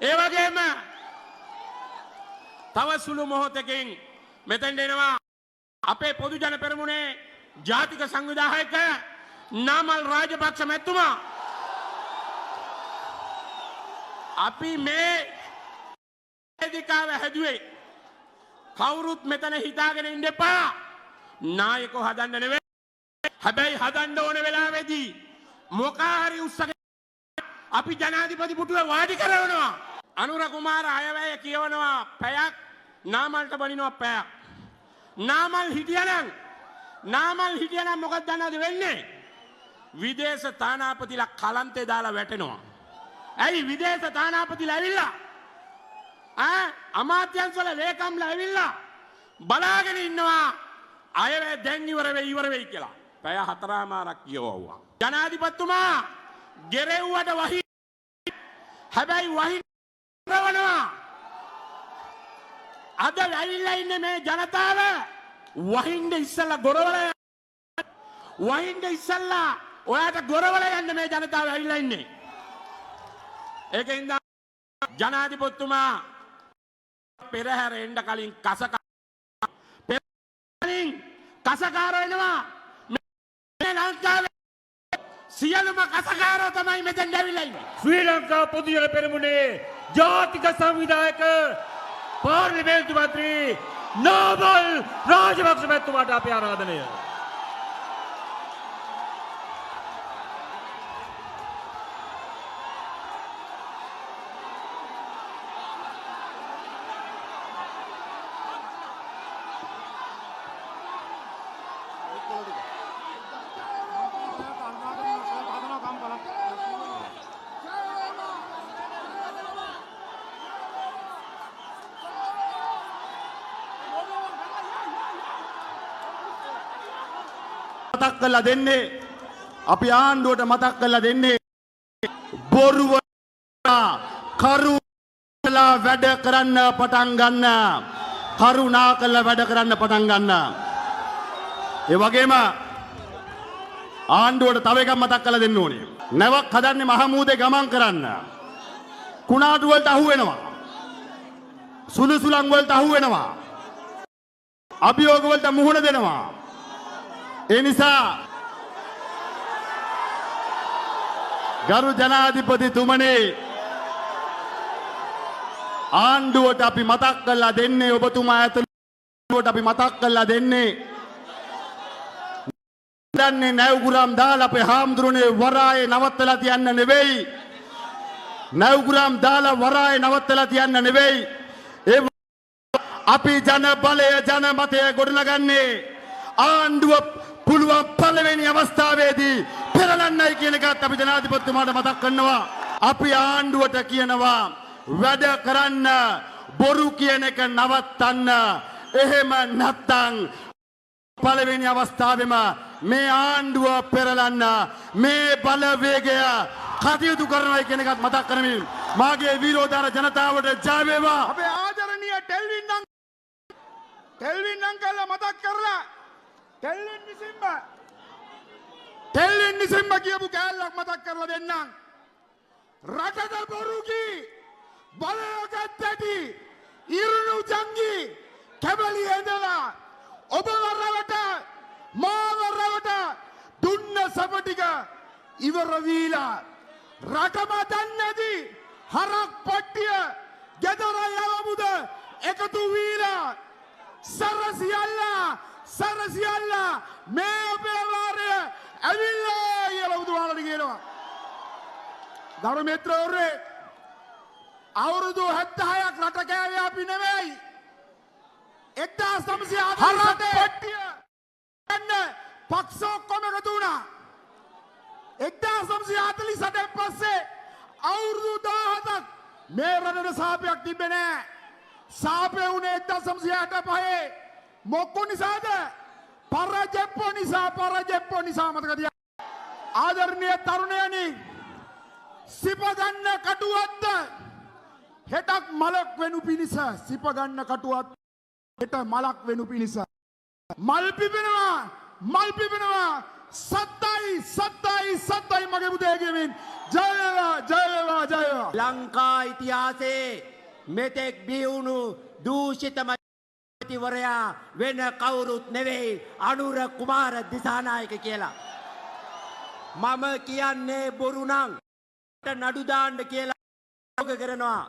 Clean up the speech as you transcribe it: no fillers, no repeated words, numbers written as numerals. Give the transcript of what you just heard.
ඒ වගේම තව සුළු මොහොතකින් මෙතෙන්ට එනවා අපේ පොදු ජන පෙරමුණේ ජාතික සංවිධායක නාමල් රාජපක්ෂ මැතිතුමා. අපි මේ වේදිකාව හැදුවේ කවුරුත් මෙතන හිතාගෙන ඉන්න එපා. නායකව හදන්න නෙවෙයි. හැබැයි හදන්න ඕන වෙලාවේදී මොකා හරි උස්සගෙන අපි ජනාධිපති පුටුවේ වාඩි කරවනවා. අනුර කුමාර අයවැය කියවනවා පැයක්, නාමල්ට බනිනවා පැයක්. නාමල් හිටියනම් මොකක්ද දන්නවද වෙන්නේ? විදේශ තානාපතිලා කලන්තේ දාලා වැටෙනවා. ඇයි විදේශ තානාපතිලා ඇවිල්ලා අමාත්‍යංශ වල ලේකම්ලා ඇවිල්ලා බලාගෙන ඉන්නවා අයවැය දැන් ඉවර වෙයි ඉවර වෙයි කියලා. පැය හතරමාරක් කියවුවා. ජනාධිපතිතුමා ගෙරෙව්වට වහි, හැබැයි වහි කරවනවා. අද ඇවිල්ලා ඉන්නේ මේ ජනතාව වහින්න ඉස්සල්ලා ගොරවලා, වහින්න ඉස්සල්ලා ඔයාට ගොරවලා යන්න මේ ජනතාව ඇවිල්ලා ඉන්නේ. ඒකින්ද ජනාධිපතිතුමා පෙරහැර එන්න කලින් කලින් කසකාරෝ එනවා. මේ ලංකාවේ සියලුම කසකාරෝ තමයි මෙතෙන් ඇවිල්ලා ඉන්නේ. ශ්‍රී ලංකා පොදුජන පෙරමුණේ ජාතික සංවිධායක පාර්ලිමේන්තු මන්ත්‍රී නාමල් රාජපක්ෂ මැතිතුමාට අපේ ආරාධනය. මතක් කරලා දෙන්නේ, අපි ආණ්ඩුවට මතක් කරලා දෙන්නේ, බොරුව කරුණා වැඩ කරන්න පටන් ගන්න, කරුණා කරලා වැඩ කරන්න පටන් ගන්න. ඒ වගේම ආණ්ඩුවට තව එකක් මතක් කරලා දෙන්න ඕනේ. නැවක් හදන්නේ මහ මූදේ ගමන් කරන්න. කුණාටු වලට අහු වෙනවා, සුළු සුළං වලට අහු වෙනවා, අභියෝග වලට මුහුණ දෙනවා. ඒ නිසා ගරු ජනාධිපතිතුමනි, ආණ්ඩුවට අපි මතක් කරලා දෙන්නේ, ඔබතුමා ඇතුළුවට අපි මතක් කරලා දෙන්නේ, දන්නේ නැව්ගුරම් දාලා අපේ හාමුදුරනේ වරායේ නවත්තලා තියන්න නෙවෙයි. නැව්ගුරම් දාලා වරායේ නවත්තලා තියන්න නෙවෙයි. ඒ අපි ජන බලය ජන මතය ගොඩනගන්නේ ආණ්ඩුව පුළුවන් පළවෙනි අවස්ථාවේදී පෙරලන්නයි කියන එකත් අපි ජනාධිපතිතුමාට මතක් කරනවා. අපි ආණ්ඩුවට කියනවා වැඩ කරන්න, බොරු කියන එක නවත්තන්න. එහෙම නැත්තම් පළවෙනි අවස්ථාවෙම මේ ආණ්ඩුව පෙරලන්න මේ බලවේගය කටයුතු කරනවා කියන එකත් මතක් කරමින් මාගේ වීරෝදාර ජනතාවට ජය වේවා. අපේ ආදරණීය ටෙල්වින් අංකල්ලා මතක් කරලා ටෙල්වින් විසින්ම කියපු කෑල්ලක් මතක් කරලා දෙන්නම්. රටට බොරු කී බලය ගත්තටි ඉරුණු ජංගි කැබලි ඇඳලා ඔබව රවට මාව රවට දුන්න සප ටික ඉවර වීලා රටම දන්නේ නැති හරක් පට්ටිය ගෙදර යවමුද එකතු වීලා සරසියල්ලා සරසියල්ලා මේ අපේ වාරය ඇවිල්ලා කියලා බුදුහාමරට කියනවා. ගරු මිත්‍රවරුනි, අවුරුදු 76ක් රට කෑවේ අපි නෙවෙයි. 1948 පට්ටිය ගන්න පක්ෂ ඔක්කොම එකතු වුණා. 1948 පස්සේ අවුරුදු 17ක් මේ රටට සාපයක් තිබ්බේ නෑ. සාපේ වුණේ 1965. මොක්කු නිසාද? පරජෙප්පෝ නිසා, පරජෙප්පෝ නිසා. මතක තියාගන්න. ආදරණීය තරුණයනි, සිප ගන්න කටුවත්ත හෙටක් මලක් වෙනු පිණිස, සිප ගන්න කටුවත් හෙට මලක් වෙනු පිණිස, මල් පිපෙනවා, මල් පිපෙනවා. සත්තයි සත්තයි සත්තයි මගේ පුතේ කියමින් ජය වේවා, ජය වේවා, ජය වේවා. ලංකා ඉතිහාසයේ මෙතෙක් බිහිවුණු දූෂිතම ජනාධිපතිවරයා වෙන කවුරුත් නෙවෙයි, අනුර කුමාර දිසානායක කියලා. මම කියන්නේ බොරු නම් නඩු දාන්න කියලා කරනවා.